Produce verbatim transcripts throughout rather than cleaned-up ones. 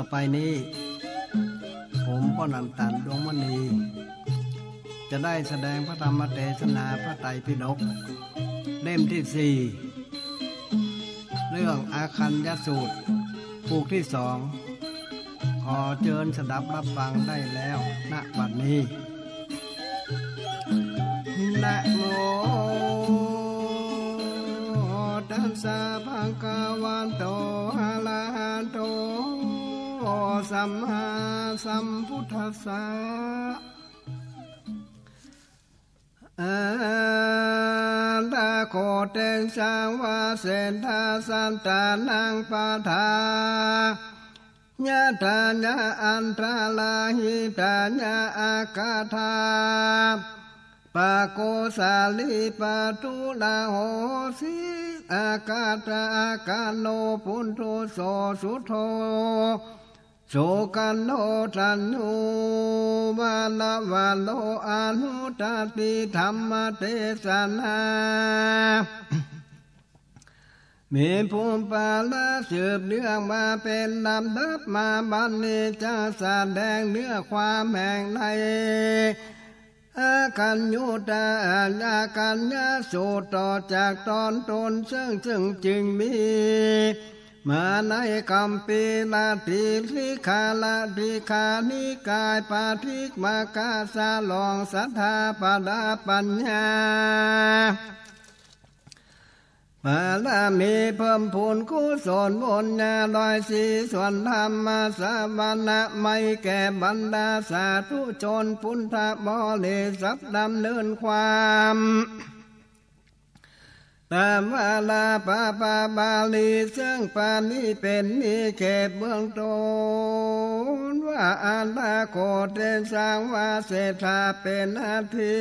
ต่อไปนี้ ผมป้อหนานตัน ดวงมณี จะได้แสดงพระธรรมเทศนาพระไตรปิฎก เล่มที่สี่ เรื่องอาคัญญสูตร ผูกที่สอง ขอเจิญสดับรับฟังได้แล้ว ณ บัดนี้ นะโม ตัสสะ ภะคะวะโต อะระหะโต สัมมาสัมพุทธัสสะ อะถะโข เตสะ วาเสฏฐา สัตตานัง ปะทา ยะถา ยะ อันตะราหิตา ยะ อะกะถา ปะโก สาลี ปะทุระโหสิ อะกะถา อะกะโน ปุณฑุโส สุโธ สุกะโน ธัญญู วะระวะโร อะนุตตะติ ธรรมเทศนา มีภูมิปาระสืบเนื่องมาเป๋นลำดับมา บัดนี้จะแสดงเนื้อความแห่งใน อาคัญญะ อาคัญญสูตร ต่อจากตอนต้น ซึ่ง ซึ่งจึงมีมาในคัมภีร์ ละทีสิกขา ละทีฆานิกาย ปาฐิกมกะ สลองศรัทธา ประดับปัญญา บารมีเพิ่มพูนกุศลบุญญา ร้อยสี่ส่วนธรรมสวนามัย แก่บรรดาสาธุชนพุทธบริษัท ดำเนินความ ตามวาระปะปะบาลี ซึ่งปานี้เป๋นนิเขปเบื้องต้น ว่า อะถะโข เตสะ วาเสฏฐา เป๋นอาทิ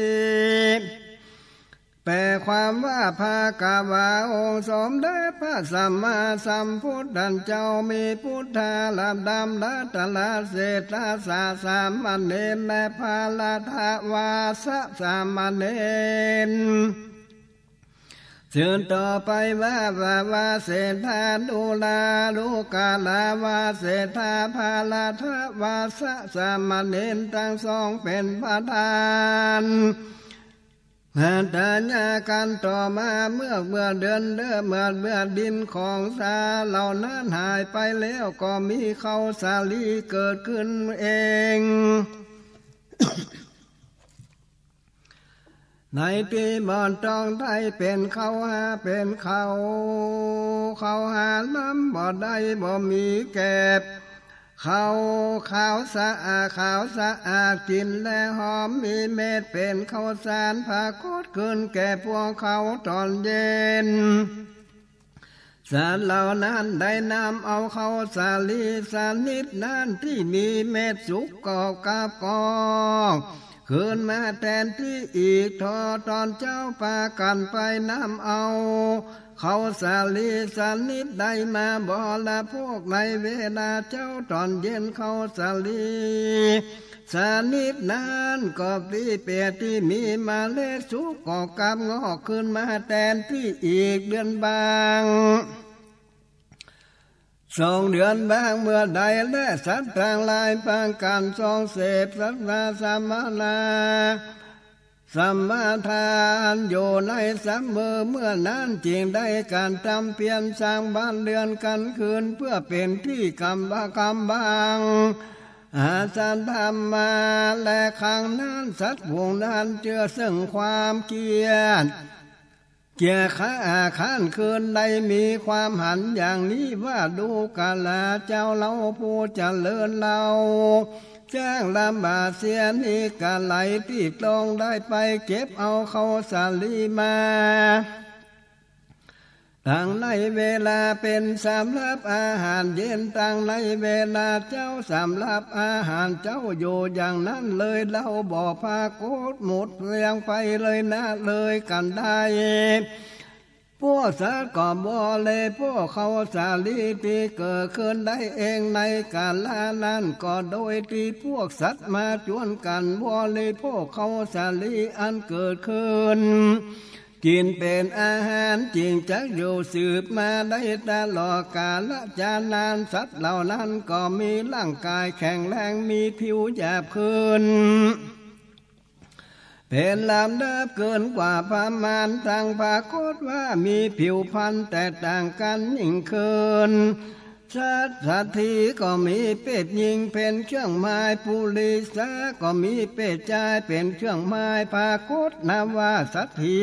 แปลความว่า ภาคะวา องค์สมเด็จพระสัมมาสัมพุทธเจ้า มีปุทธาลำดำรัตนเศรษฐา สะ สามเณร และพระรัตวาสะ สามเณร สืบต่อไปว่า วา วาเสฏฐานุรา ลูกาลาวาเสฏฐา พระรัตวาสะ สามเณร ตังสองเป๋นประธาน หัตถยากันต่อมา เมื่อ เมื่อเดือน เดือน เมื่อ เมื่อดินของสาเหล่านั้นหายไปแล้ว ก็มีเขาสาลีเกิดขึ้นเอง ในตี้บ่ต้องได้เป๋นเขาหา เป๋นเขา เขาหาลำบ่ได้ บ่มีแก็บ เขาขาวสะอาด ขาวสะอาด กลิ่นและหอม มีเม็ด เป๋นข้าวสาร ผะโกดขึ้นแก่พวกเขาต๋อนเย็น สัตว์เหล่านั้นได้นำเอาเขาสาลีสนิทนั้นตี้มีเม็ดสุกกรอบกับกอก คืนมาแตนตี้อีก ทอต๋อนเจ๊าปากั๋นไปนำเอา เขาสาลีสนิทได้มาบริโภคในเวลาเจ๊าต๋อนเย็น เขาสาลีสนิทนั้นก็ตี้เป๋นตี้มีเมล็ดสุกกรอบกับงอกคืนมาแตนตี้อีกเดือนบ้าง สองเดือนบ้างเมื่อใด และสัตว์ตังหลายปากั๋นส่องเสพสัตว์สมณะ สมาทานอยู่ในเสมอ เมื่อนั้นจึงได้กระทำเพียรสร้างบ้านเรือนกั๋นขึ้น เพื่อเป๋นตี้กำบัง กำบังอาสนะมา และครั้งนั้นสัตว์ฝูงนั้นเจือซึ่งความเกลียด เกียจคร้านอาฆาตคืน ได้มีความหันอย่างนี้ว่า ดูกราเจ้า เฮาผู้เจริญ เฮาจ้างลำบากเสียนี้กะไร ตี้ต้องได้ไปเก็บเอาเขาสาลีมา ตังในเวลาเป๋นสำหรับอาหารเย็น ตังในเวลาเจ๊าสำหรับอาหารเจ๊า อยู่อย่างนั้นเลย เฮาบ่ผะโกดหมดเสี้ยงไปเลยนะ เลยกั๋นได้ พวกสัตว์ก็บริโภคเขาสาลีตี้เกิดขึ้นได้เองในกาละนั้น ก็โดยตี้พวกสัตว์มาจวนกั๋นบริโภคเขาสาลีอันเกิดขึ้น กิ๋นเป๋นอาหาร จึงจักอยู่สืบมาได้ตลอดกาล จานานสัตว์เหล่านั้นก็มีร่างกายแข็งแรง มีผิวหยาบขึ้น เป๋นลำดับเกินกว่าประมาณ ตังปรากฏว่ามีผิวพรรณแตกต่างกั๋นยิ่งขึ้น สัตว์ สัตว์ถีก็มีเพศหญิงเป๋นเครื่องหมาย ปุริสาก็มีเพศจายเป๋นเครื่องหมาย ปรากฏนามว่าสัตว์ถี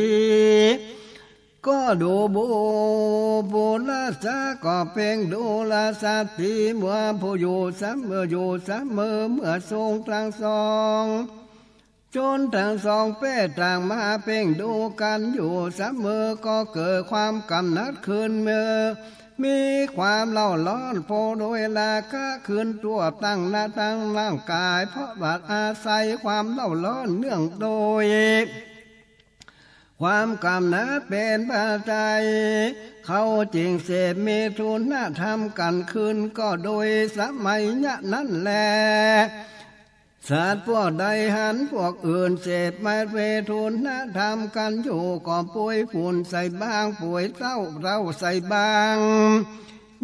ก็ดูบุ ปุริสาก็เพ่งดูราสัตว์ถี เมื่อผู้อยู่เสมอ อยู่เสมอ เมื่อทรงตังสอง จนตังสองเพศต่างมาเพ่งดูกั๋นอยู่เสมอ ก็เกิดความกำหนัดขึ้นเมื่อ มีความเร่าร้อน โผล่โดยราคะขึ้นทั่วตังหน้าตังร่างกาย เพราะว่าอาศัยความเร่าร้อนเนื่องโดย ความกำหนัดเป๋นปัจจัย เขาจึงเสพเมถุนธรรมกั๋นขึ้น ก็โดยสมัยนั้นแล สัตว์พวกใดหันพวกอื่นเสพเมถุนธรรมกั๋นอยู่ ก็โปยฝุ่นใส่บ้าง โปยเต้า เต้าใส่บ้าง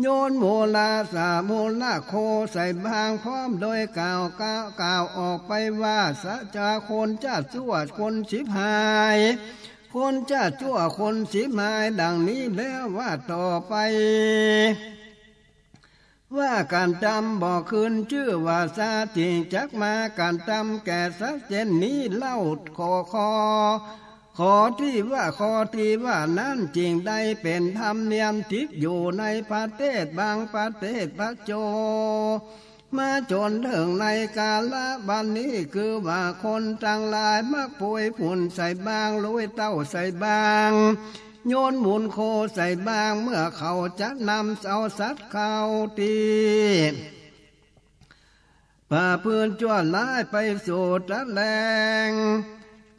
โยนมูลาสามูลโคใส่บ้าง พร้อมโดยกล่าว กล่าว กล่าวออกไปว่า สัจจะคนจะชั่ว คนฉิบหาย คนจะชั่ว คนฉิบหาย ดังนี้แล้วว่าต่อไป ว่าก๋านตำบ่ขึ้นจื้อว่าสา จึงจักมาก๋านตำแก่สัตว์เจ้นนี้เล่า ข้อ ข้อ ข้อตี้ว่า ข้อตี้ว่านั้นจึงได้เป๋นธรรมเนียมติดอยู่ในประเทศบางประเทศ พระโจ มาจ๋นเถิงในกาละบัดนี้ คือว่าคนตังหลายมักโปยฝุ่นใส่บ้าง โรยเต้าใส่บ้าง โยนมูลโคใส่บ้าง เมื่อเขาจะนำเอาสัตว์เข้าตี้ ประพฤติชั่วร้ายไปสู่ตะแหล่ง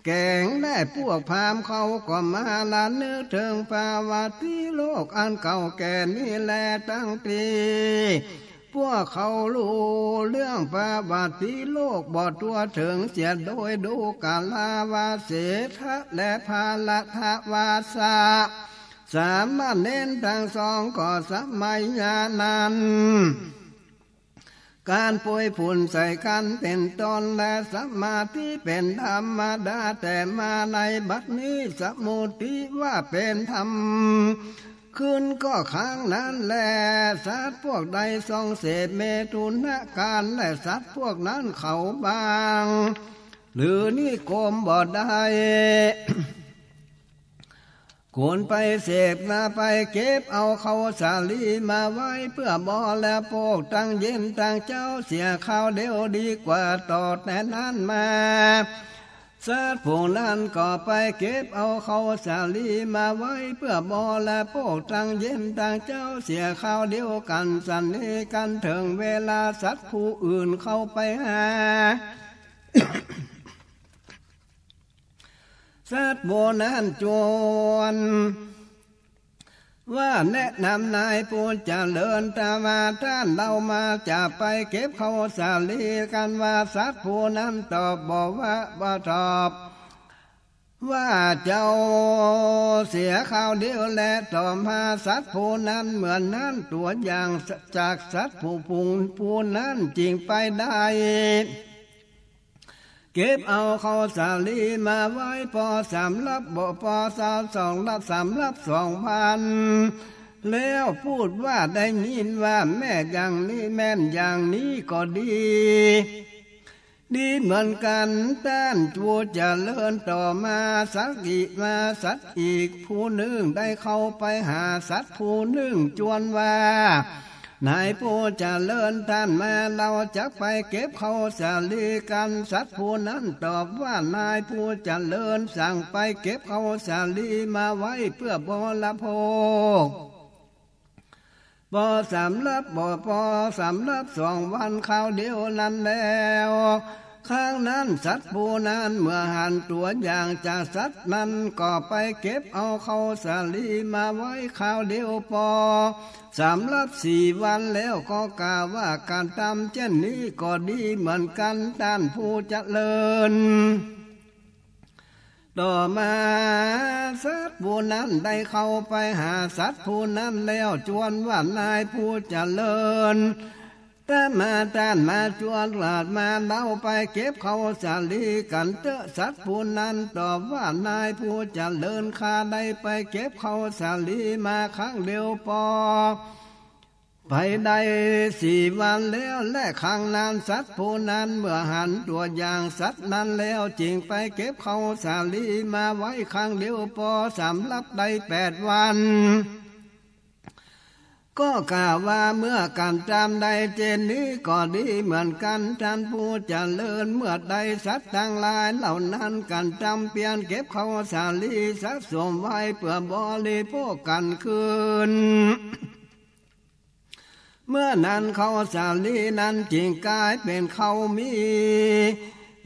แก๋ง และพวกพราหมณ์เขาก็มาระลึกเถิงพระวัตติโลกอันเก่าแก่นี้แล ตั้งตี้พวกเขาฮู้เรื่องพระวัตติโลกบ่ทั่วเถิงเสีย โดยดูกราเสถะและพารัตถวาสะ สามเณรตังสองก็สมัยนั้น ก๋านโปยฝุ่นใส่กั๋นเป๋นต้น และสมาธิเป๋นธรรมดาแต่มา ในบัดนี้สมุติว่าเป๋นธรรมขึ้น ก็ครั้งนั้นแล สัตว์พวกใดทรงเสพเมถุนกั๋น และสัตว์พวกนั้นเขาบาง หรือนิคมบ่ได้ ควรไปเสพนา ไปเก็บเอาข้าวสาลีมาไว้เพื่อบริโภคตังเย็นตังเจ๊าเสียคราวเดียวดีกว่า ต่อแต่นั้นมา สัตว์พวกนั้นก็ไปเก็บเอาข้าวสาลีมาไว้เพื่อบริโภคตังเย็นตังเจ๊าเสียคราวเดียวกั๋น สันนิกันเถิงเวลาสัตว์ผู้อื่นเข้าไปหา สัตว์ผู้นั้นจวนว่า แนะนำนายผู้เจริญ ถ้าว่าต้านเฮามาจะไปเก็บข้าวสาลีกั๋น ว่าสัตว์ผู้นั้นตอบบอกว่า บ่ตอบว่าเจ้าเสียคราวเดียวแล ต่อมาสัตว์ผู้นั้นเหมือนนั้น ตั๋วอย่างจากสัตว์ผู้ ผู้ ผู้นั้นจึงไปได้ เก็บเอาข้าวสาลีมาไว้ ปอสำรับบ่ ปอสาวสองรับ สำรับสองวัน แล้วพูดว่า ได้ยินว่าแม่นอย่างนี้ แม่นอย่างนี้ก็ดี ดีเหมือนกั๋น ต้านผู้เจริญ ต่อมาสัตว์อีก มาสัตว์อีกผู้นึ่งได้เข้าไปหาสัตว์ผู้นึ่งจวนว่า นายผู้เจริญ ต้านมา เฮาจักไปเก็บข้าวสาลีกั๋น สัตว์ผู้นั้นตอบว่า นายผู้เจริญสั่งไปเก็บข้าวสาลีมาไว้เพื่อบริโภค ปอสำรับบ่ ปอสำรับสองวันคราวเดียวนั้นแล้ว ครั้งนั้นสัตว์ผู้นั้นเมื่อหันตั๋วอย่างจากสัตว์นั้นก็ไปเก็บเอาข้าวสาลีมาไว้คราวเดียว ปอสำรับสี่วันแล้วก็กล่าวว่า ก๋านตำเจ้นนี้ก็ดีเหมือนกั๋น ต้านผู้เจริญ ต่อมาสัตว์ผู้นั้นได้เข้าไปหาสัตว์ผู้นั้นแล้วจวนว่า นายผู้เจริญ ถ้ามาต้านมาจวน กลัดมาเล่าไปเก็บข้าวสาลีกั๋นเต๊อะ สัตว์ผู้นั้นตอบว่า นายผู้เจริญ ข้าได้ไปเก็บข้าวสาลีมาครั้งเดียวปอ ไปได้สี่วันแล้ว และครั้งนั้นสัตว์ผู้นั้นเมื่อหันตั๋วอย่างสัตว์นั้นแล้ว จึงไปเก็บข้าวสาลีมาไว้ครั้งเดียวปอ สำหรับได้แปดวัน ก็กล่าวว่า เมื่อกั๋นตำได้เจนนี้ก็ดีเหมือนกั๋น ต้านผู้เจริญ เมื่อได้สัตว์ตังหลายเหล่านั้นกั๋นตำเปียรเก็บข้าวสาลีสะสมไว้เปื้อบริโภคกั๋นคืน เมื่อนั้นข้าวสาลีนั้นจึงก๋ายเป๋นข้าวมี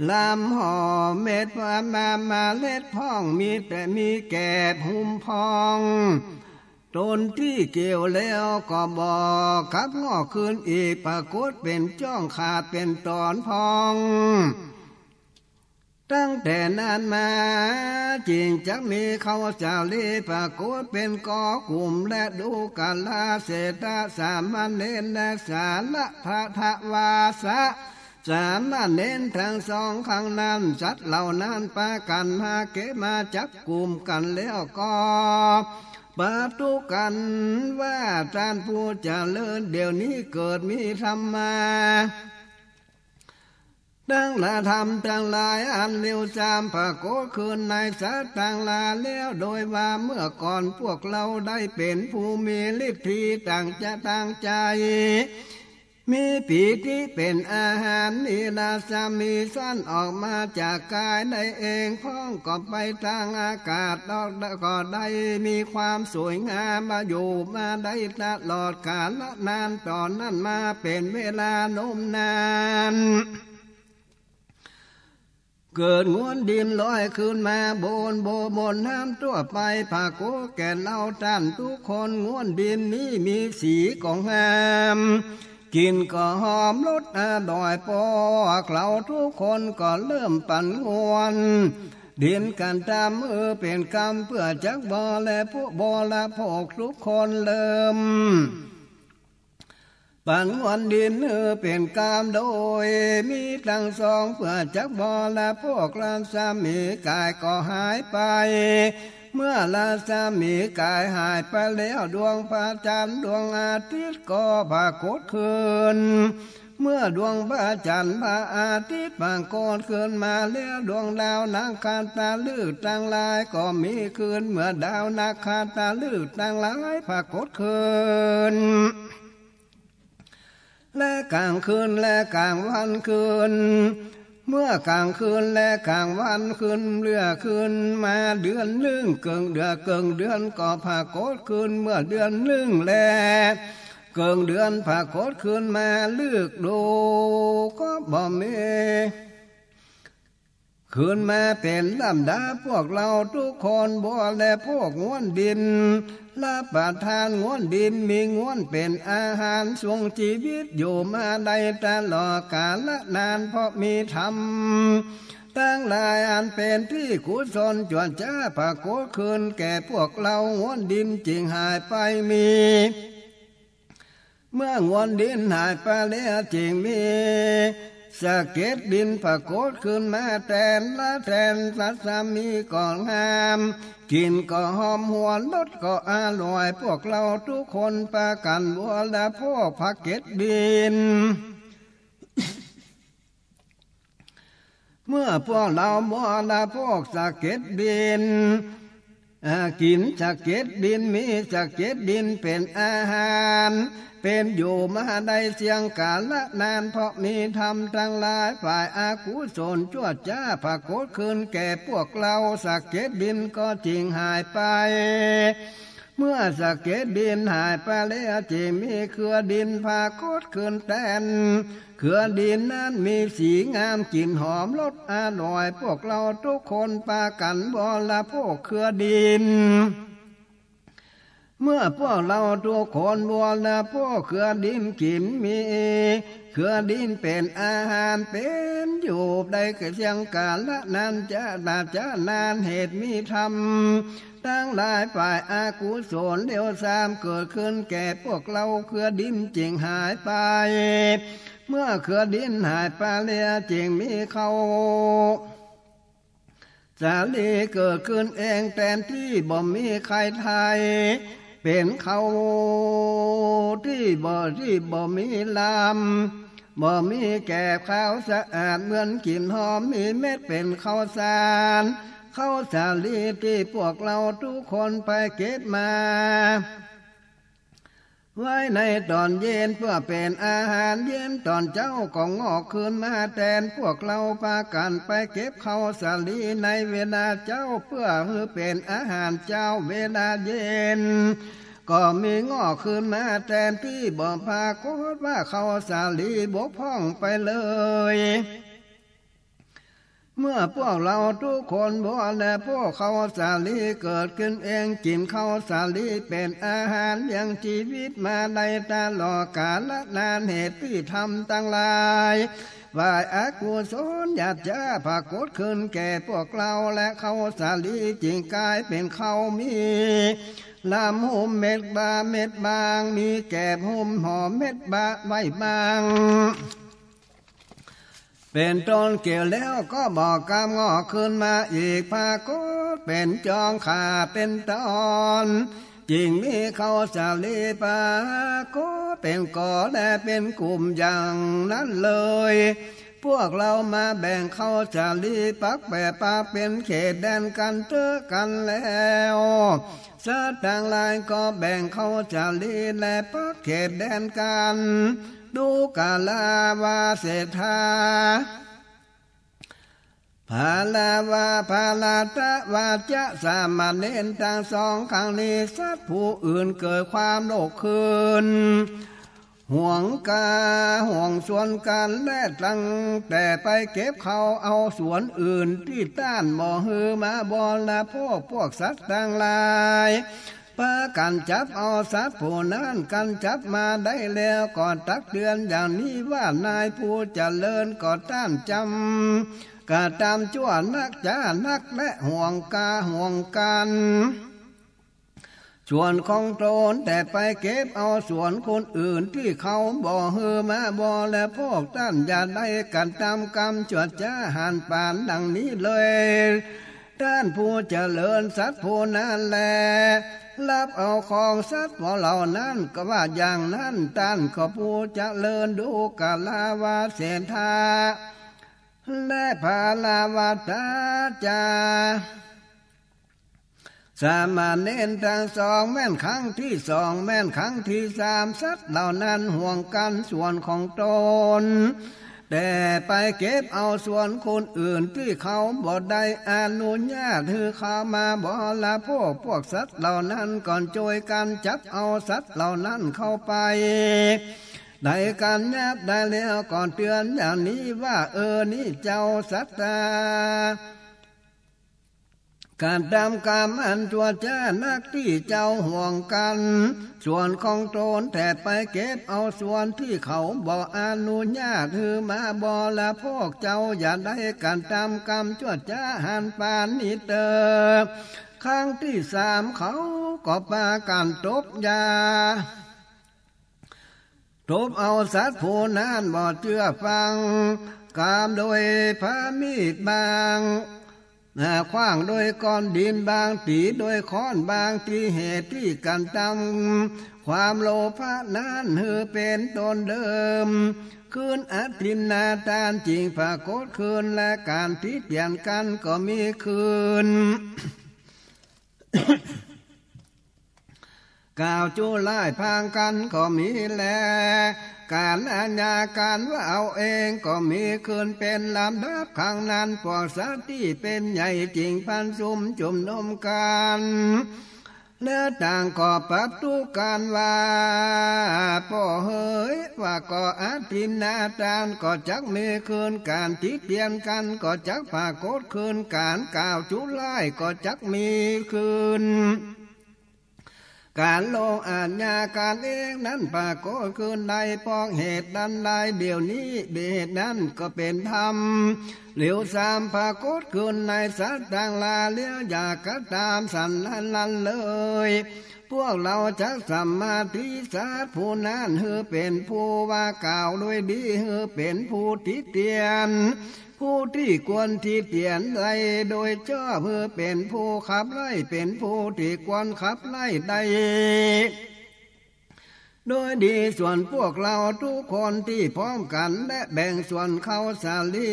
ลำห่อเม็ด มา มา เมล็ดพ่อง มีแต่มีแกบหุ้มพ่อง ต้นตี้เกี่ยวแล้วก็บ่กลับงอกคืนอีก ปรากฏเป๋นจ้องขาดเป๋นต๋อนพ่อง ตั้งแต่นั้นมาจึงจักมีข้าวสาลีปรากฏเป๋นกอกุ่ม และดูกราเสถาสามเณร และสาระทะวาสะสามเณรตังสองครั้งนั้น สัตว์เหล่านั้นปากั๋นมาเก็บมาจับกุ่มกั๋นแล้วก็ปะตุ๊กั๋นว่า ต้านผู้เจริญ เดี๋ยวนี้เกิดมีธรรมา ตังหลาย ธรรมตังหลายอันเลวทรามปรากฏขึ้นในสัตว์ตังหลายแล้ว โดยว่าเมื่อก่อนพวกเฮาได้เป๋นผู้มีฤทธีต่างจะต่างใจ๋ มีปีติเป๋นอาหาร มีรัศมีสั้นออกมาจากก๋ายได้เอง พ่องก็ไปตางอากาศ ก็ได้มีความสวยงามมาอยู่มาได้ตลอดกาลนาน ต่อนั้นมาเป๋นเวลานมนาน เกิดง้วนดินลอยขึ้นมาบน บน บนน้ำทั่วไป ปรากฏแก่เฮาต้านทุกคน ง้วนดินนี้มีสีก็งาม กลิ่นก็หอม รสอร่อย ปอเฮาทุกคนก็เริ่มปั่นง้วนดินกั๋นตำหื้อเป๋นกำ เปื้อจักบริโภค บริโภคทุกคนเริ่ม ปั่นงวนดินหื้อเป๋นกำ โดยมีตังสอง เปื้อจักบริโภค รัศมีก๋ายก็หายไป เมื่อรัศมีก๋ายหายไปแล้ว ดวงพระจันทร์ดวงอาทิตย์ก็ปรากฏขึ้น เมื่อดวงพระจันทร์พระอาทิตย์ปรากฏขึ้นมาแล้ว ดวงดาวนักขัตตฤกษ์ตังหลายก็มีขึ้น เมื่อดาวนักขัตตฤกษ์ตังหลายปรากฏขึ้น และก๋างคืนและก๋างวันขึ้น เมื่อก๋างคืนและก๋างวันขึ้น เรื่อยขึ้นมาเดือนนึ่ง เกิ่งเดือน เกิ่งเดือนก็ปรากฏขึ้น เมื่อเดือนนึ่งแล เกิ่งเดือนปรากฏขึ้นมา ฤๅดูก็บ่มี ขึ้นมาเป๋นลำดับ พวกเฮาทุกคนบริโภคงวนดิน รับประทานงวนดิน มีงวนเป๋นอาหาร ทรงจีวิตอยู่มาได้ตลอดกาลนาน เพราะมีธรรมตังหลายอันเป๋นตี้กุศลจวดจ๊าดปรากฏขึ้นแก่พวกเฮา งวนดินจึงหายไป มี เมื่องวนดินหายไปแล้ว จึงมีสะเก็ดดินปรากฏขึ้นมาแตนละแตน รัศมีก็งาม กลิ่นก็หอมหวน รสก็อร่อย พวกเฮาทุกคนปากั๋นบริโภคสะเก็ดดิน เมื่อพวกเฮาบริโภคสะเก็ดดิน อ่า กิ๋นสะเก็ดดิน มีสะเก็ดดินเป๋นอาหาร เป๋นอยู่มาได้เสี้ยงกาลนาน เพราะมีธรรมตังหลายฝ่ายอกุศลจวดจ๊าดปรากฏขึ้นแก่พวกเฮา สะเก็ดดินก็จึงหายไป เมื่อสะเก็ดดินหายไปแล้ว จึงมีเครือดินปรากฏขึ้นแตน เครือดินนั้นมีสีงาม กลิ่นหอม รสอร่อย พวกเฮาทุกคนปากั๋นบริโภคเครือดิน เมื่อพวกเฮาทุกคนบริโภคเขือดิบกิ๋นมี เขือดิบเป๋นอาหารเป๋นอยู่ได้แก่เสี้ยงกาละนานจะ นาจะนาน เหตุมีธรรมตังหลายฝ่ายอกุศลเลวทรามเกิดขึ้นแก่พวกเฮา เขือดิบจึงหายไป เมื่อเขือดิบหายไปแล้วจึงมีข้าว สาลีเกิดขึ้นเองแตนตี้บ่มีใค่ไถ เป๋นข้าวตี้บ่ ตี้บ่มีลำ บ่มีแกบ ข้าวสะอาดเหมือนกิ๋นหอม มีเม็ดเป๋นข้าวสาร ข้าวสาลีตี้พวกเฮาทุกคนไปเก็บมา ไว้ในต๋อนเย็นเปื้อเป๋นอาหารเย็น ต๋อนเจ๊าก็งอกคืนมาแตน พวกเฮาปากั๋นไปเก็บข้าวสาลีในเวลาเจ๊า เปื้อหื้อเป๋นอาหารเจ๊า เวลาเย็นก็มีงอกคืนมาแตนตี้ บ่ปรากฏว่าข้าวสาลีบกพร่องไปเลย เมื่อพวกเฮาทุกคนบริโภคข้าวสาลีเกิดขึ้นเอง กิ๋นข้าวสาลีเป๋นอาหารเลี้ยงจีวิตมาได้ตลอดกาลนาน เหตุตี้ธรรมตังหลายฝ่ายอกุศลหยาบจ๊าปรากฏขึ้นแก่พวกเฮา และข้าวสาลีจึงก๋ายเป๋นข้าวมีลำหุ้มเม็ดบา เม็ดบาง มีแกบหุ้มห่อเม็ดบาไว้บาง เป๋นต้น เกี่ยวแล้วก็บ่กล้างอกคืนมาอีก ปรากฏเป๋นจองข่าเป๋นต๋อน จึงมีข้าวสาลีปรากฏเป๋นก๋อและเป๋นกุ่มอย่างนั้นเลย พวกเฮามาแบ่งข้าวสาลีปักแบ่ปะเป๋นเขตแดนกั๋นเต๊อะ กั๋นแล้ว สัตว์ตังหลายก็แบ่งข้าวสาลีและปักเขตแดนกั๋น ดูกราว่าเศรษฐา พาราว่า พาราตะวาจะ สามเณรตังสอง ครั้งนี้สัตว์ผู้อื่นเกิดความโลภขึ้น หวงก๋า หวงสวนกั๋น และตั้งแต่ไปเก็บข้าวเอาสวนอื่นตี้ต้านบ่หื้อมาบริโภค พวกสัตว์ตังหลาย ปากั๋นจับเอาสัตว์ผู้นั้น กั๋นจับมาได้แล้วก็ตักเตือนอย่างนี้ว่า นายผู้เจริญ ก็ต้านจำกระตำจั่วนักจ๊านัก และหวงก๋าหวงกั๋น สวนของต๋น แต่ไปเก็บเอาสวนคนอื่นตี้เขาบ่หื้อมาบริโภค ต้านอย่าได้กระตำกรรมจั่วจ๊าหันปานดังนี้เลย ต้านผู้เจริญ สัตว์ผู้นั้นแล ลับเอาของสัตว์เหล่านั้นก็ว่าอย่างนั้น ต้านก็ผู้เจริญ ดูกราว่าเศรษฐา และพาราวัตตาจา สามเณรตังสอง แม่นครั้งตี้สอง แม่นครั้งตี้สาม สัตว์เหล่านั้นหวงกั๋นสวนของต๋น แต่ไปเก็บเอาสวนคนอื่นตี้เขาบ่ได้อนุญาตหื้อเขามาบริโภค พวกสัตว์เหล่านั้นก็จ้วยกั๋นจับเอาสัตว์เหล่านั้นเข้าไป ได้กั๋นยับได้แล้วก็เตือนอย่างนี้ว่า เออ นี่เจ้าสัตว์ตา กระตำกรรมอันจั่วจ๊านักตี้เจ้าหวงกั๋นสวนของต๋น แต่ไปเก็บเอาสวนตี้เขาบ่อนุญาตหื้อมาบริโภค เจ้าอย่าได้กระตำกรรมจั่วจ๊าหันปานนี้เต๊อะ ครั้งตี้สามเขาก็ปากั๋นตบยา ตบเอาสัตว์ผู้นั้นบ่เจื้อฟัง กรามโดยผ้ามีดบาง อ่า ขว้างโดยก้อนดินบาง ตี๋โดยค้อนบาง ตี้เหตุตี้กระตำความโลภะนั้นหื้อเป๋นต๋นเดิม คืนอทินนาทานจึงปรากฏขึ้น และก๋านติเตียนกั๋นก็มีขึ้น กล่าวจุร้ายพางกั๋นก็มีแล ก๋านอาญาก๋านว่าเอาเองก็มีขึ้นเป๋นลำดับ ครั้งนั้นพวกสัตว์ตี้เป๋นใหญ่จึงพลันสุมจุมนุมกั๋น และต่างก็ปรับตุ๊กข์กั๋นว่า ป้อเหยว่าก็อทินนาทานก็จักมีขึ้น ก๋านติเตียนกั๋นก็จักปรากฏขึ้น ก๋านกล่าวจุร้ายก็จักมีขึ้น ก๋านลงอาญาก๋านเองนั้นปรากฏขึ้นได้ เพราะเหตุอันใดเดี๋ยวนี้ เหตุนั้นก็เป๋นธรรม เหลียวสามปรากฏขึ้นในสัตว์ตังหลายแล้ว อย่ากระตามสันนั้นเลย พวกเฮาจักสมาทานสัตว์ผู้นั้น หื้อเป๋นผู้ว่ากล่าวโดยดี หื้อเป๋นผู้ติเตียน ผู้ตี้ควรติเตียนได้โดยชอบ หื้อเป๋นผู้ขับไล่ เป๋นผู้ตี้ควรขับไล่ได้ โดยดี ส่วนพวกเฮาทุกคนตี้พร้อมกั๋น และแบ่งส่วนข้าวสาลี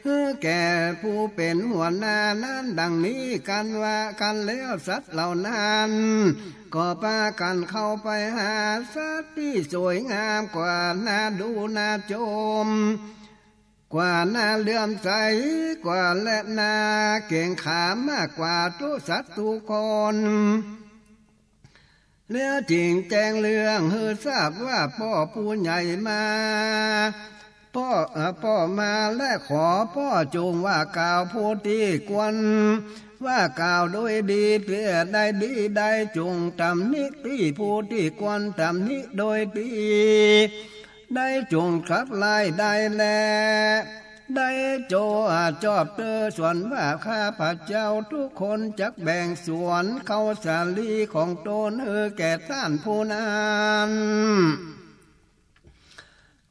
หื้อแก่ผู้เป๋นหัวหน้านั้นดังนี้กั๋นว่ากั๋นแล้ว สัตว์เหล่านั้นก็ปากั๋นเข้าไปหาสัตว์ตี้สวยงามกว่า น่าดูน่าชมกว่า น่าเลื่อมใสกว่า และน่าเกรงขามมากกว่าทุกสัตว์ทุกคน แล้วจึงแจ้งเรื่องหื้อทราบว่า ป้อผู้ใหญ่มา ป้อ เอ่อ ป้อมา และขอป้อจงว่ากล่าวผู้ตี้ควรว่ากล่าวโดยดี ตี้ได้ดี ได้จงตำหนิตี้ผู้ตี้ควรตำหนิโดยดี ได้จงขับไล่ได้แล ได้จงชอบเต๊อะ ส่วนว่าข้าพเจ้าทุกคนจักแบ่งส่วนข้าวสาลีของตนหื้อแก่ต้านผู้นั้น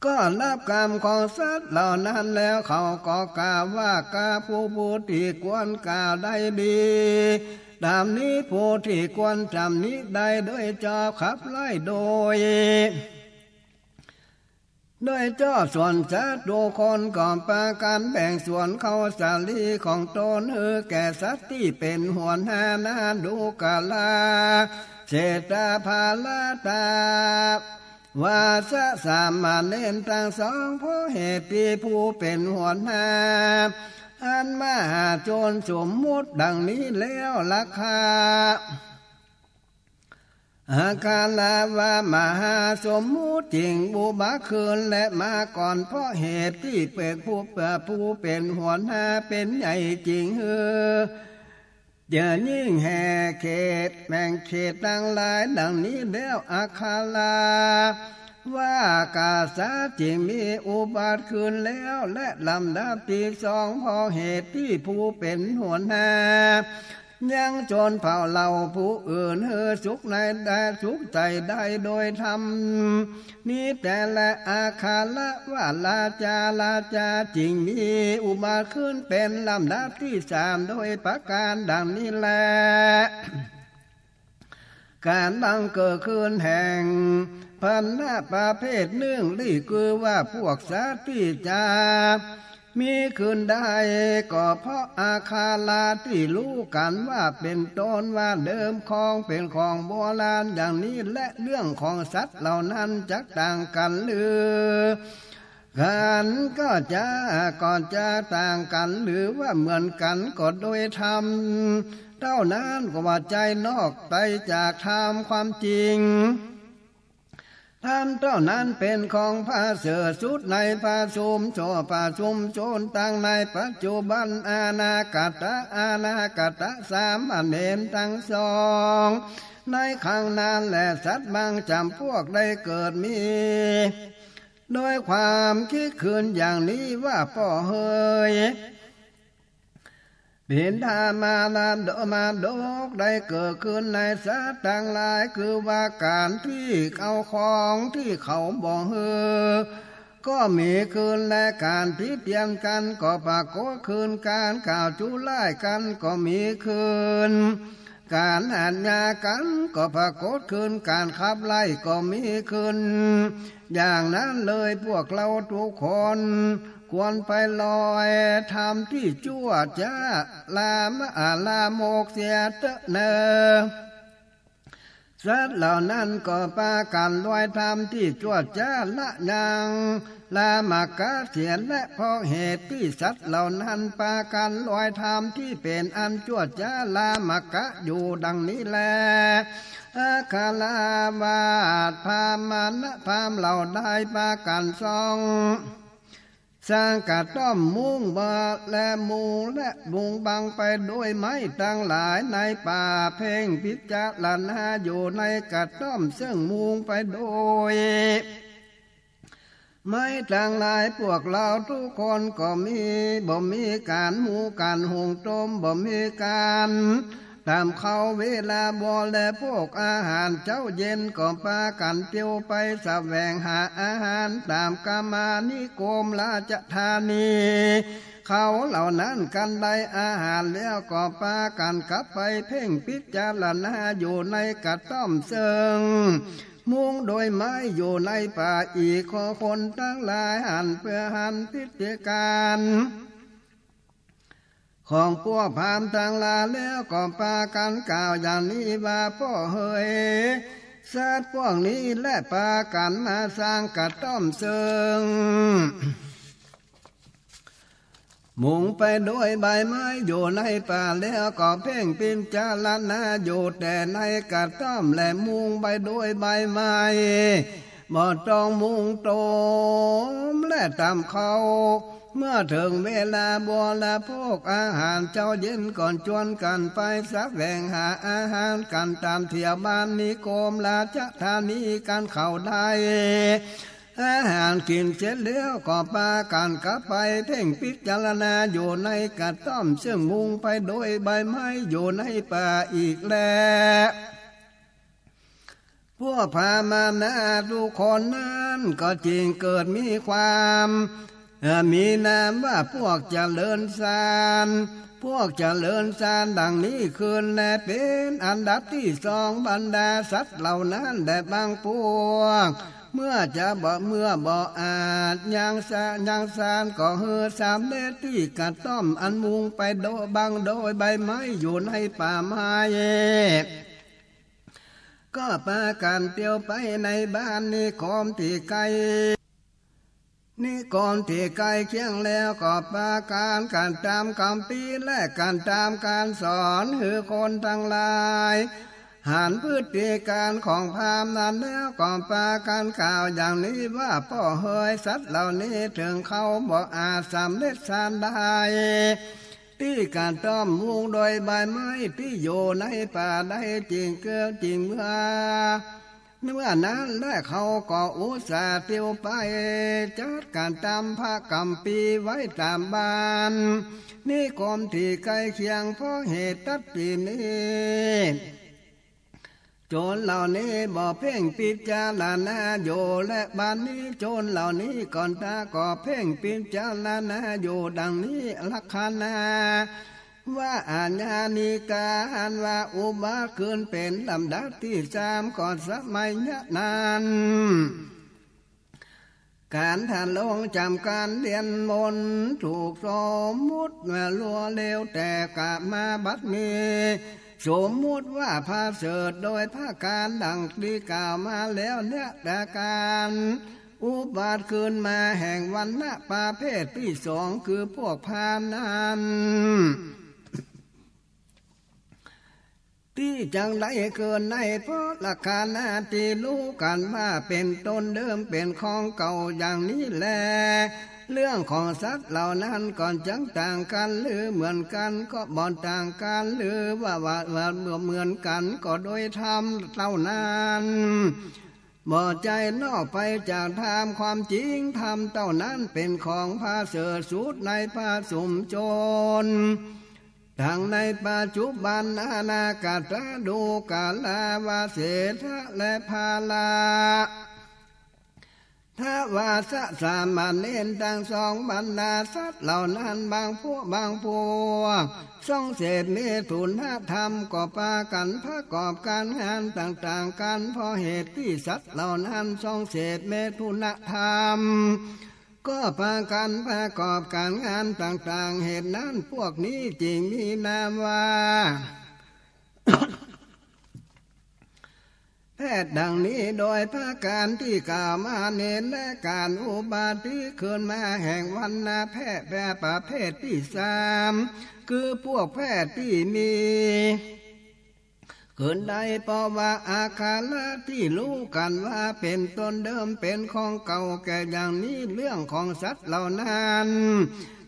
ก็ฮับกำของสัตว์เหล่านั้นแล้ว เขาก็กล่าวว่า ข้าผู้ ผู้ตี้ควรกล่าวได้ดี ตำหนิผู้ตี้ควรตำหนิได้โดยชอบ ขับไล่โดย โดยชอบ ส่วนสัตว์ทุกคนก็ปากั๋นแบ่งส่วนข้าวสาลีของตนหื้อแก่สัตว์ตี้เป๋นหัวหน้า น่าดูกราเศรษฐา พาราตา วาสสามเณรตังสอง เพราะเหตุตี้ผู้เป๋นหัวหน้า อันมหาชนสมมุติดังนี้แล้ว ราคา อาคาระวามหาสมมุติจึงอุบัติขึ้นและมาก่อน เพราะเหตุตี้เป๋นผู้ ผู้เป๋นหัวหน้าเป๋นใหญ่จึงหื้อ เยื่อยิ่งแห่เขตแบ่งเขตตังหลายดังนี้แล้ว อาคาระวากาสะจึงมีอุบัติขึ้นแล้ว และลำดับตี้สอง เพราะเหตุตี้ผู้เป๋นหัวหน้า ยังชนเผ่าเหล่าผู้อื่นหื้อสุขในได้ สุขใจ๋ได้โดยธรรม นี้แต๊แล อาคาระวาราชา ราชาจึงมีอุบัติขึ้นเป๋นลำดับตี้สาม โดยประก๋านดังนี้แล ก๋านบังเกิดขึ้นแห่งพรรณะประเภทนึ่ง นี้คือว่าพวกสัตว์ตี้จะ มีขึ้นได้ ก็เพราะอาคาระตี้ฮู้กั๋นว่าเป๋นต้นว่าเดิมของเป๋นของโบราณอย่างนี้ และเรื่องของสัตว์เหล่านั้นจักต่างกั๋นหรือ กั๋นก็จะ ก็จะต่างกั๋นหรือว่าเหมือนกั๋น ก็โดยธรรมเต้านั้น ก็ว่าใจ๋นอกไปจากธรรมความจริง ธรรมเต้านั้นเป๋นของประเสริฐสุดในประชุมชน ประชุมชนตังในปัจจุบัน อนาคตะ อนาคตะสามเณรตังสอง ในครั้งนั้นแล สัตว์บางจ๋ำพวกได้เกิดมี โดยความคิดขึ้นอย่างนี้ว่า ป้อเหย บิดามารดก มารดกได้เกิดขึ้นในสัตว์ตังหลาย คือว่าก๋านตี้เอาของตี้เขาบ่หื้อ ก็มีขึ้น และก๋านติเตียนกั๋นก็ปรากฏขึ้น ก๋านกล่าวจุร้ายกั๋นก็มีขึ้น ก๋านอาญากั๋นก็ปรากฏขึ้น ก๋านขับไล่ก็มีขึ้น อย่างนั้นเลยพวกเฮาทุกคน ควรไปลอยธรรมตี้จั่วจ๊า ลามะ อ่า ลามกเสียเต๊อะเน่อ สัตว์เหล่านั้นก็ปากั๋นลอยธรรมตี้จั่วจ๊า ละยังลามกะเสีย และเพราะเหตุตี้สัตว์เหล่านั้นปากั๋นลอยธรรมตี้เป๋นอันจั่วจ๊า ลามกะอยู่ดังนี้แล อาคารวาสพราหมณะ พราหมณ์เหล่าใดปากั๋นส่อง สร้างกระต๊อบมุงบ่าและมุง และมุงบังไปโดยไม้ตังหลายในป่า เพ่งพิจารณาอยู่ในกระต๊อบซึ่งมุงไปโดยไม้ตังหลาย พวกเฮาทุกคนก็มี บ่มีก๋านหุงก๋านหุงต้ม บ่มีก๋าน ต๋ามเข้าเวลาบ่ และพวกอาหารเจ๊าเย็นก็ปากั๋นเตียวไปแสวงหาอาหารต๋ามกามานิคมราชธานี เขาเหล่านั้นกั๋นได้อาหารแล้วก็ปากั๋นกลับไปเพ่งพิจารณาอยู่ในกระต๊อบเซิ่งมุงโดยไม้อยู่ในป่าอีก ขอคนตังหลายหันเปื้อหันพิธีก๋าน ของพวกพราหมณ์ตังหลายแล้วก็ปากั๋นกล่าวอย่างนี้ว่า ป้อเหย สัตว์พวกนี้แลปากั๋นมาสร้างกระต๊อบเซิ่งมุงไปโดยใบไม้อยู่ในป่า แล้วก็เพ่งพิจารณาอยู่แต่ในกระต๊อบและมุงไปโดยใบไม้ บ่ต้องมุงต้มและต๋ามเข้า เมื่อเถิงเวลาบ่ละโภคอาหารเจ๊าเย็นก็จวนกั๋นไปแสวงหาอาหารกั๋นต๋ามแถวบ้านนิคมราชธานีกั๋น เขาได้อาหารกิ๋นเสร็จแล้วก็ปากั๋นกลับไปเพ่งพิจารณาอยู่ในกระต๊อบซึ่งมุงไปโดยใบไม้อยู่ในป่าอีกแล พวกพราหมณะทุกคนนั้นก็จึงเกิดมีความ เอ่อ มีนามว่าพวกเจริญฌาน พวกเจริญฌานดังนี้ขึ้นแล เป๋นอันดับตี้สอง บรรดาสัตว์เหล่านั้นแล บางพวก เมื่อจะบ่ เมื่อบ่อาจยังฌะ ยังฌานก็หื้อสำเร็จตี้กระต๊อบอันมุงไปโดย บังโดยใบไม้อยู่ในป่าไม้ ก็ปากั๋นเตียวไปในบ้านนิคมตี้ใก้ นิคมตี้ใก้เคียงแล้วก็ปากั๋น กั๋นต๋ามกัมภีร์และกั๋นต๋ามก๋านสอนหื้อคนตังหลายหันพฤติก๋ารของพราหมณ์นั้นแล้วก็ปากั๋นกล่าวอย่างนี้ว่า ป้อเหย สัตว์เหล่านี้เถิงเขาบ่อาจสำเร็จฌานได้ ตี้กระต๊อบมุงโดยใบไม้ตี้อยู่ในป่าได้จริง เกื้อจริงเมื่อ เมื่อนั้นแลเขาก็อุตส่าห์เตียวไปจัดก๋านต๋ามพระกัมภีร์ไว้ต๋ามบ้านนิคมตี้ใก้เคียง เพราะเหตุตั๊ดตี้นี้ โจรเหล่านี้บ่เพ่งพิจารณาอยู่ และบัดนี้โจรเหล่านี้ก่อนต๋ายก็เพ่งพิจารณาอยู่ดังนี้ ลักขณะว่าอาญานิกา อันว่าอุบัติขึ้นเป๋นลำดับตี้สาม ก็สมัยนั้น ก๋านทรงจ๋ำก๋านเรียนมนต์ถูกสมมุติว่าลัวเลว แต่กามาบัดนี้ สมมุติว่าประเสริฐโดยประก๋านดังตี้กล่าวมาแล้วเนี้ย แต่ก๋านอุบัติขึ้นมาแห่งวรรณะประเภทตี้สอง คือพวกพราหมณ์นั้น ตี้จักได้เกิดใน เพราะลักขณะตี้ฮู้กั๋นว่าเป๋นต้นเดิมเป๋นของเก่าอย่างนี้แล เรื่องของสัตว์เหล่านั้นก็จักต่างกั๋นหรือเหมือนกั๋น ก็บ่ต่างกั๋น หรือว่า ว่า ว่าเหมือนกั๋น ก็โดยธรรมเต้านั้น บ่ใจ้นอกไปจากธรรม ความจริงธรรมเต้านั้นเป๋นของประเสริฐสุดในพระสมชน ทั้งในปัจจุบัน อนาคต ดูกรา วเสฏฐะ และภาระ ทวารสะ สามเณรตังสอง บรรดาสัตว์เหล่านั้นบางพวก บางพวก ทรงเสพเมถุนธรรม ก็ปากั๋นประกอบก๋านงานต่างๆ กั๋น เพราะเหตุตี้สัตว์เหล่านั้นทรงเสพเมถุนธรรม ก็ปากั๋นประกอบก๋านงานต่างๆ เหตุนั้นพวกนี้จึงมีนามว่า แพทย์ดังนี้ โดยประก๋านตี้กล่าวมานี้แล ก๋านอุบัติขึ้นมาแห่งวรรณะแพทย์ประเภทตี้สาม คือพวกแพทย์ตี้มี ขึ้นได้ เพราะว่าอักขระตี้ฮู้กั๋นว่าเป๋นต้นเดิมเป๋นของเก่าแก่อย่างนี้ เรื่องของสัตว์เหล่านั้น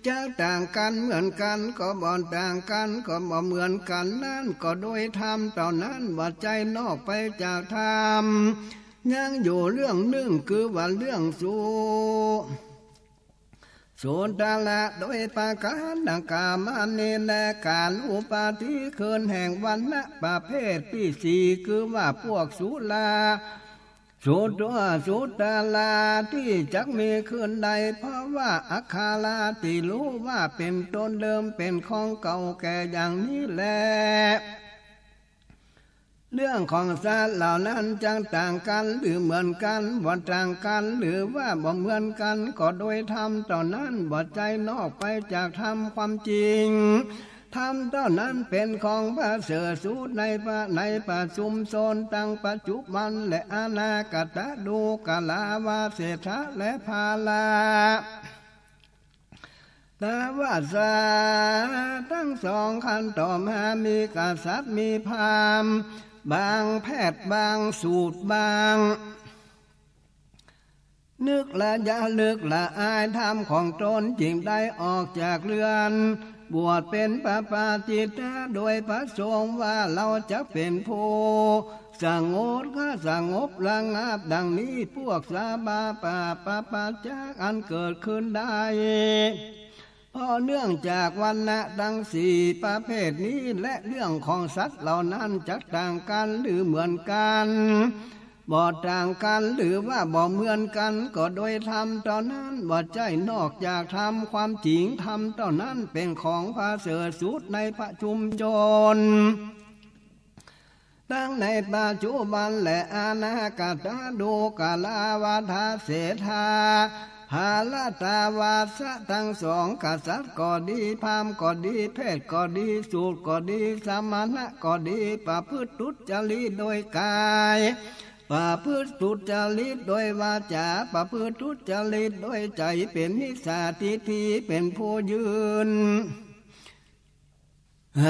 จักต่างกั๋นเหมือนกั๋นก็บ่ต่างกั๋น ก็บ่เหมือนกั๋นนั้นก็โดยธรรมเต้านั้น บ่ใจ้นอกไปจากธรรม ยังอยู่เรื่องนึ่งคือว่าเรื่องสุ สุตระโดยประก๋านดังกล่าวมานี้แล ก๋านอุปาทิขึ้นแห่งวรรณะประเภทตี้สี่ คือว่าพวกสุรา สุตระ สุตระตี้จักมีขึ้นได้ เพราะว่าอักขระตี้ฮู้ว่าเป๋นต้นเดิมเป๋นของเก่าแก่อย่างนี้แล เรื่องของสัตว์เหล่านั้นจักต่างกั๋นหรือเหมือนกั๋น บ่ต่างกั๋นหรือว่าบ่เหมือนกั๋น ก็โดยธรรมเต้านั้น บ่ใจ้นอกไปจากธรรมความจริง ธรรมเต้านั้นเป๋นของประเสริฐสุดในประ ในประชุมชนตังปัจจุบันและอนาคต ดูกรา วาเสฏฐะและภาระ ตาวาสาตังสอง ครั้นต่อมามีกษัตริย์มีพราหมณ์ บางแพทย์บางสูตรบาง นึกละยะลึกละอายธรรมของต๋น จึงได้ออกจากเรือน บวชเป๋นพระปาจิตตะ โดยประสงค์ว่าเฮาจักเป๋นผู้ สงบ สงบระงับดังนี้ พวกสาบาปะปะปัจจักอันเกิดขึ้นได้ เพราะเนื่องจากวรรณะตังสี่ประเภทนี้ และเรื่องของสัตว์เหล่านั้นจักต่างกั๋นหรือเหมือนกั๋น บ่ต่างกั๋นหรือว่าบ่เหมือนกั๋น ก็โดยธรรมเต้านั้น บ่ใจ้นอกจากธรรมความจริง ธรรมเต้านั้นเป๋นของประเสริฐสุดในประชุมชน ตังในปัจจุบันและอนาคต ดูกรา วาเสฏฐะ ภาระ ตาวาสาตังสอง กษัตริย์ก็ดี พราหมณ์ก็ดี แพทย์ก็ดี สูตรก็ดี สมณะก็ดี ประพฤติทุจริตโดยกาย ประพฤติทุจริตโดยวาจา ประพฤติทุจริตโดยใจ๋ เป๋นมิจฉาทิฏฐิ เป๋นผู้ยืน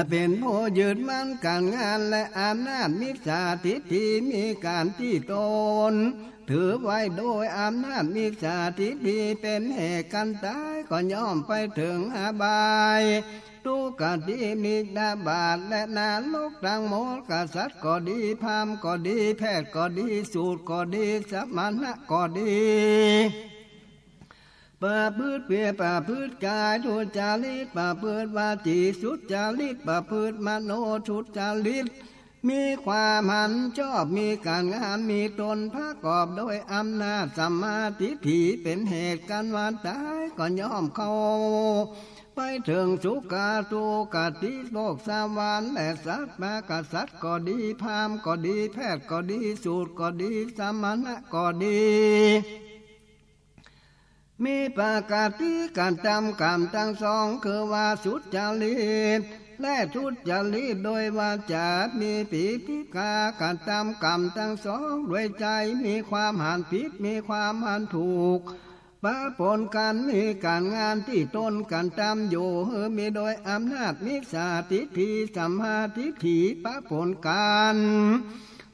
เป๋นผู้ยึดมั่นก๋านงานและอำนาจมิจฉาทิฏฐิ มีก๋านตี้ต๋นถือไว้โดยอำนาจมิจฉาทิฏฐิ เป๋นเหตุกั๋นต๋าย ก็ย่อมไปเถิงอบาย ทุกขติ นิรบาต และนรกตังหมด กษัตริย์ก็ดี พราหมณ์ก็ดี แพทย์ก็ดี สูตรก็ดี สมณะก็ดี ประพฤติเพียร ประพฤติกายทุจริต ประพฤติวจีทุจริต ประพฤติมโนทุจริต มีความหันชอบ มีก๋านงาม มีต๋นประกอบโดยอำนาจสัมมาทิฏฐิ เป๋นเหตุกั๋นว่าต๋าย ก็ย่อมเข้าไปเถิงสุคติ สุคติ โลกสวรรค์ และสัตว์ กษัตริย์ก็ดี พราหมณ์ก็ดี แพทย์ก็ดี สูตรก็ดี สมณะก็ดี มีปกติกระทำกรรมตังสอง คือว่าสุจริตและทุจริตโดยวาจา มีปีติกากระทำกรรมตังสองโดยใจ๋ มีความหันผิด มีความหันถูก ปะปนกั๋น มีก๋านงานตี้ต๋นกระทำอยู่ หื้อมีโดยอำนาจมิจฉาทิฏฐิ สัมมาทิฏฐิ ปะปนกั๋น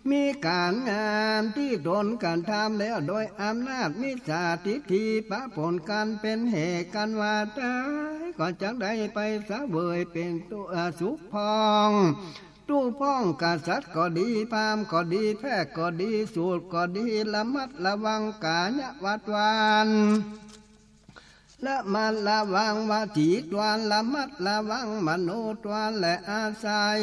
มีก๋านงานตี้ต๋นกระทำแล้วโดยอำนาจมิจฉาทิฏฐิ ปะปนกั๋น เป๋นเหตุกั๋นว่าต๋าย ก็จักได้ไปเสวยเป๋นตุ๊ เอ่อ สุขพ่อง ตุ๊พ่อง กษัตริย์ก็ดี พราหมณ์ก็ดี แพทย์ก็ดี สูตรก็ดี ระมัดระวังก๋ายะวัตร ระมัดระวังวจีตร ระมัดระวังมโนตร และอาศัย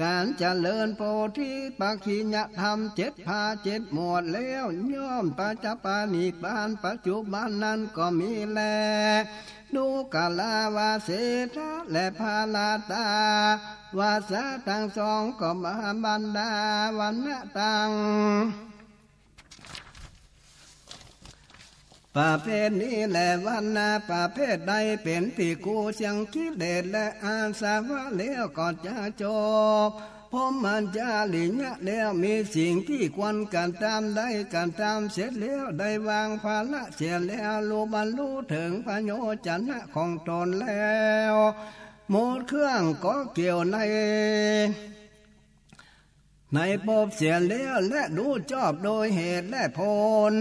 ก๋านเจริญโพธิปักขิยธรรมเจ็ดประเจ็ดหมวดแล้ว ย่อมประจักปรินิพพานปัจจุบันนั้นก็มีแล ดูกรา วาเสฏฐะ และภาระ ตาวาสาตังสอง ก็มาบรรดาวรรณะตัง ประเภทนี้แล วรรณะประเภทใดเป๋นภิกขุเสี้ยงกิเลสและอาสวะแล้วก็จะจบพรหมจริยะแล้ว มีสิ่งตี้ควรกระทำ ได้กระทำเสร็จแล้ว ได้วางภาระเสียแล้ว รู้บรรลุเถิงพโยจนะของต๋นแล้ว หมดเครื่องเกาะเกี่ยวใน ในภพเสียแล้วและรู้ชอบโดยเหตุและผล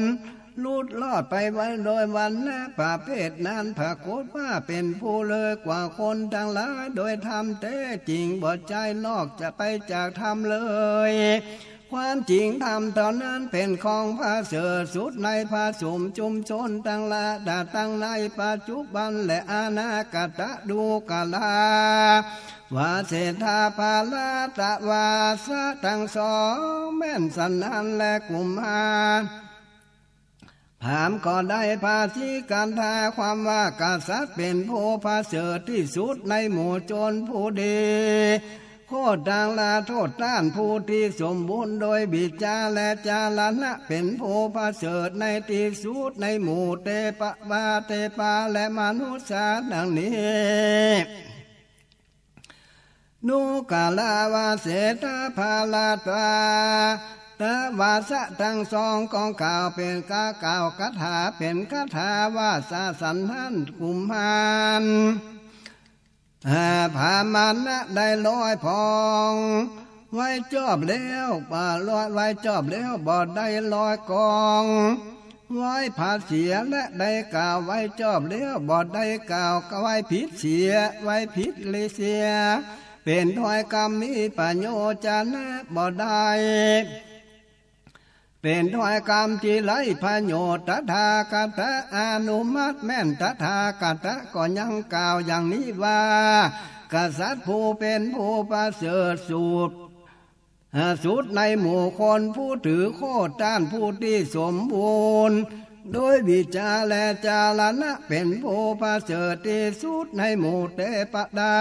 หลุดรอดไปไว้โดยวัณณะประเภทนั้น ปรากฏว่าเป๋นผู้เลิศกว่าคนตังหลายโดยธรรมแต๊จริง บ่ใจ้นอกจะไปจากธรรมเลย ความจริงธรรมเต้านั้นเป๋นของประเสริฐสุดในพระสงฆ์ชุมชนตังหลาย ตังในปัจจุบันและอนาคต ดูกรา วาเสฏฐา ภาละตะวาสะตังสอง แม่นสันนั้นแลกุมมาร พราหมณ์ก็ได้ภาสิกันถาความว่า กษัตริย์เป๋นผู้ประเสริฐตี้สุดในหมู่ชนผู้ดี โคตรตังหลาย โทษต้านผู้ตี้สมบูรณ์โดยวิชชาและจารณะ เป๋นผู้ประเสริฐในตี้สุดในหมู่เตปะวาเตปาและมนุษย์สาดังนี้ ดูกรา วาเสฏฐา ภาละตะวาสะตังสอง ก็กล่าวเป๋นกา กล่าวคาถาเป๋นคาถาว่า สาสันนั้นกุมมาร อ่า พราหมณะได้ลอยพอง ไว้จอบแล้ว อ่า ลอย ไว้จอบแล้วบ่ได้ลอยกอง ไว้ผาดเสียและได้กล่าว ไว้จอบแล้วบ่ได้กล่าว ไว้ผิดเสีย ไว้ผิดเลยเสีย เป๋นถ้อยกำมีประโยชน์จะนะบ่ได้ เป๋นถ้อยกำตี้ไร้ประโยชน์ ตถาคตะอนุมัติแม่น ตถาคตะก็ยังกล่าวอย่างนี้ว่า กษัตริย์ผู้เป๋นผู้ประเสริฐสุด อ่า สุดในหมู่คนผู้ถือโคตรต้านผู้ตี้สมบูรณ์ โดยวิชชาและจารณะ เป๋นผู้ประเสริฐตี้สุดในหมู่เตปะดา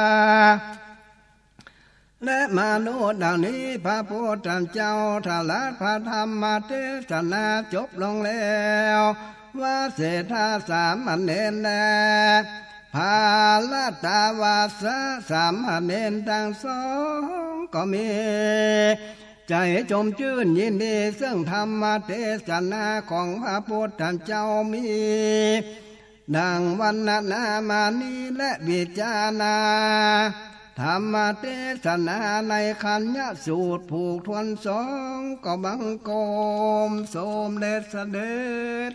และมนุษย์ดังนี้ พระพุทธเจ้าตรัสพระธรรมเทศนาจบลงแล้ว วาเสฏฐาสามเณรแล ภาละตะวาสะสามเณรตังสองก็มี ใจ๋ชมจื้นยินดีเซิ่งธรรมเทศนาของพระพุทธเจ้ามี ดังวรรณนามานี้และวิจารณา ธรรมเทศนาในคัญญสูตรผูกถ้วนสอง ก็บังคมสมเด็จเสด็จ